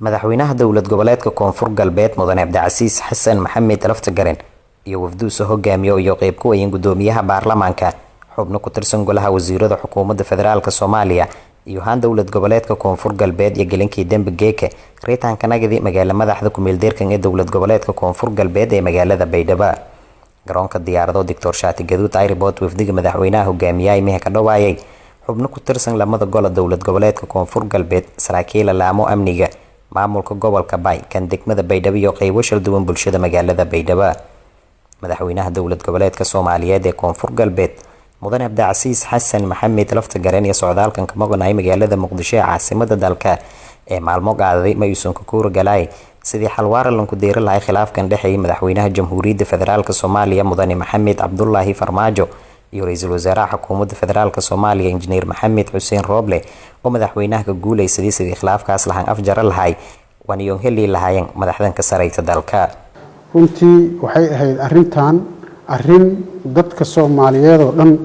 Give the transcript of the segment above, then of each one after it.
Madaxweynaha dowlad goboleedka Koonfur Galbeed, Mudane Cabdicasiis Xasan Maxamed Laftagaren, iyo wafduusa hogaamiyo iyo qeyb ku wayin gudoomiyaha baarlamaanka, xubno ku tirsan golaha wasiirada xukuumadda federaalk Soomaaliya iyo haan dowlad goboleedka Koonfur Galbeed iyo gelinkii dembe geeka riitaanka nagadi magaala madaxda kumeeldeerkan ee dowlad goboleedka Koonfur Galbeed ee magaalada Baydhabo. Garoonka diyaarado Doctor Shaati Gaduud Airport wafdiga madaxweynaha hogaamiyaha imiha ka dhawaayay xubno ku tirsan lamada gola dowlad goboleedka Koonfur Galbeed, saraakiila laamo amniga, maamulka gobolka Bay, kan degmada Baydhabo iyo qeybo shal duwan bulshada magaalada Baydhabo. Madaxweynaha dowlad goboleedka Soomaaliyeed ee Koonfur Galbeed, Mudane Cabdicasiis Xasan Maxamed Laftagaren, iyo socdaalkan ka maqnaay magaalada Muqdisho ee caasimada dalka ee maalmo qaadaday ma uusan ka kuuragalaay sidii xalwaara lanku deeri lahay khilaafkan dhexeeyay madaxweynaha Jamhuuriyadda Federaalk Soomaaliya, Mudane Maxamed Cabdulaahi Farmaajo, iyo ra-iisul wasaaraha xukuumadda federaalk Soomaaliya, Injineer Maxamed Xuseen Rooble, oo madaxweynaha ka guuleysaday sidii khilaafkaas lahan afjara lahay waaniyoon heli lahaayeen madaxdan ka sareyta dalka. Runtii waxay ahayd arrintan arrin dadka Soomaaliyeed oo dhan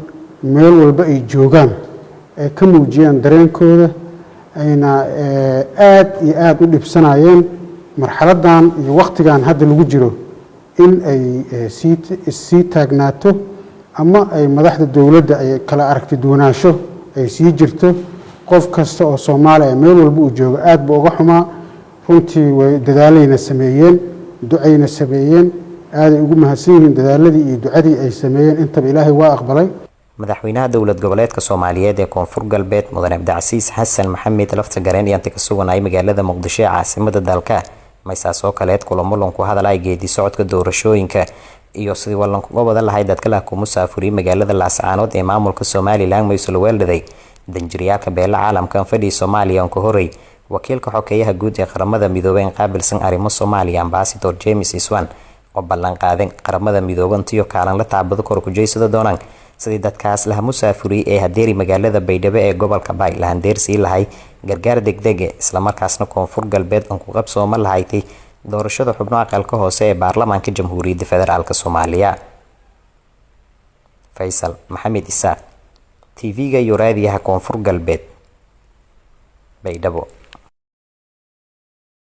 meel walba ay joogaan ay ka muujiyaan dareenkooda, ayna aad iyo aada u dhibsanayeen marxaladdan iyo wakhtigan hadda lagu jiro in ay sii sii taagnaato ama ay madaxda dowladda ay kala aragti duwanaansho ay sii jirto. Qof kasta oo Soomaaliya meel walba uu joogo aad buu uga xumaa. Runtii way dadaalayna sameeyeen, ducayna sameeyeen, aaday ugu mahadsan yihiin dadaaladii iyo ducadii ay sameeyeen. Intaba Ilaahay waa aqbalay. Madaxweynaha dowlad goboleedka Soomaaliyeed ee Koonfur Galbeed, Mudane Cabdicasiis Xasan Maxamed Laftagareen, iyo inta ka suganaya magaalada Muqdisho ee caasimada dalka maysaas oo kaleed kulamo lanku hadalay geedi socodka doorashooyinka iyo sidii walankuga wada lahay dadka lah ku musaafuriyay magaalada Laascaanood ee maamulka Somaliland maysula weeldhaday danjiryaalka beela caalamkan fadhiya Soomaaliya on ka horey wakiilka xokeeyaha guud ee Qaramada Midoobey in qaabilsan arrimo Soomaaliya, Ambassador James Swan, oo ballan qaadeen Qaramada Midooban tiyo kaalan la taabado kor ku jeysada doonaan sidii dadkaas laha musaafuriyay ee hadeeri magaalada Baydhabo ee gobolka Baay lahandeersii lahay gargaar degdege, islamarkaasna Koonfur Galbeed on ku qabsooma lahaytay doorashada xubno aqalka hoose ee baarlamaanka Jamhuuriyadda Federaalk Soomaaliya. Faysal Maxamed Isaaq, TV-ga iyo raadiyaha Koonfur Galbeed, Baydhabo.